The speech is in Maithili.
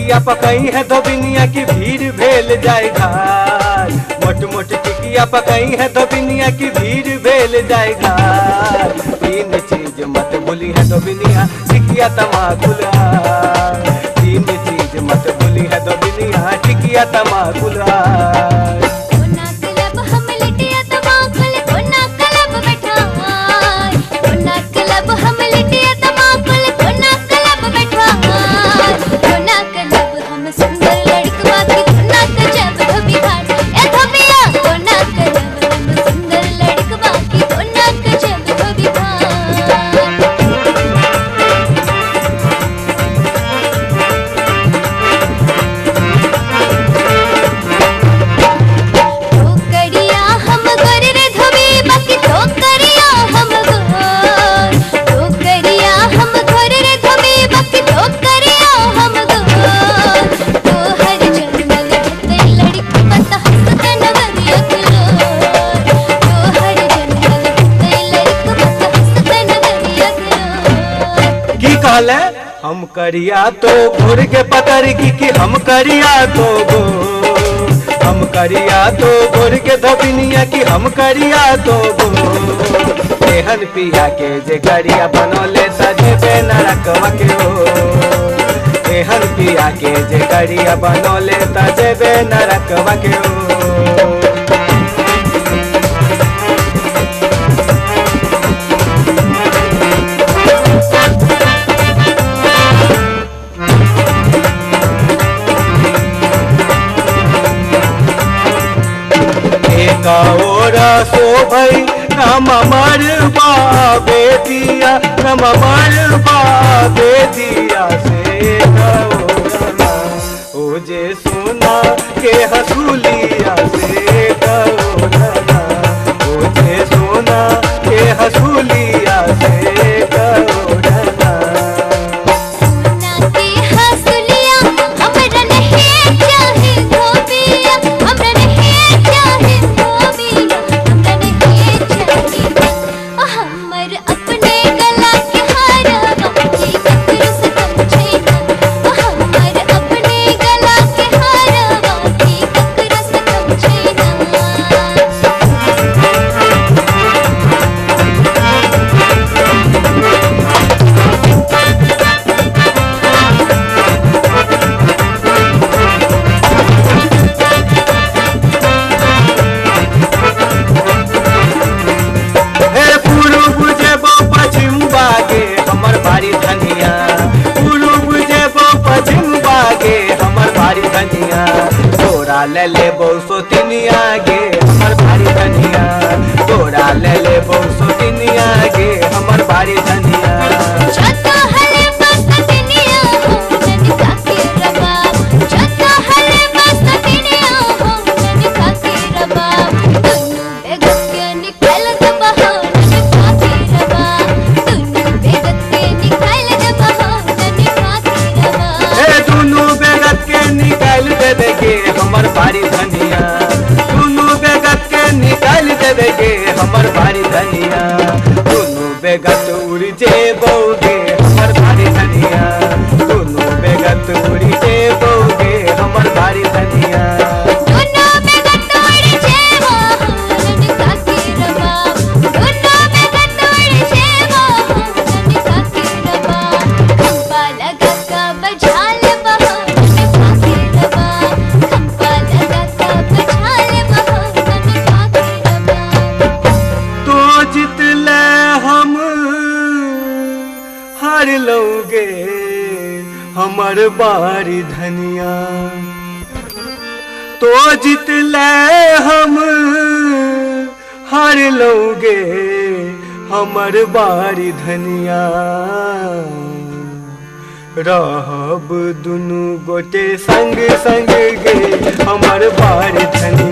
टिकिया पकई है धोबिनिया की भीड़ भेल जाय घाट। मोट मोट टिकिया पकई है धोबिनिया की भीड़ भेल जाय घाट। तीन चीज मत भूली है धोबिनिया टिकिया तमाकुल। तीन चीज मत भूली है धोबिनिया टिकिया तमाकुल। हम करिया तो घोर के पतर की हम करिया तो गो। हम करिया तो घोर के धोबिनिया की हम करिया तो गो। एहन पिया के जे करिया बनोले सजेबे नरकवा के हो। एहन पिया के जे करिया बनोले सजेबे नरकवा के हो। शोभई राम मरबा बेटिया राम मरबा बेटिया से ओ जे सोना के हसूलिया से ओ जे सोना के हसूलिया से तोरा ले ले बहु तिनिया गे हमर भारी धनिया। तोरा ले ले बहु तिनिया गे हमर भारी धनिया। हमर भारी धनिया दुनू बेगत के निकाल देवे गे हमर भारी धनिया। दुनू बेगत उड़ जेबोगे हमर भारी धनिया। दुनू बेगत उड़ जेबोगे हमर भारी धनिया। लोगे हमर बारी धनिया तो जीत ले हम हार लोगे हमर बारी धनिया। रहब दुनू गोटे संग संग गे हमर बारी धनिया।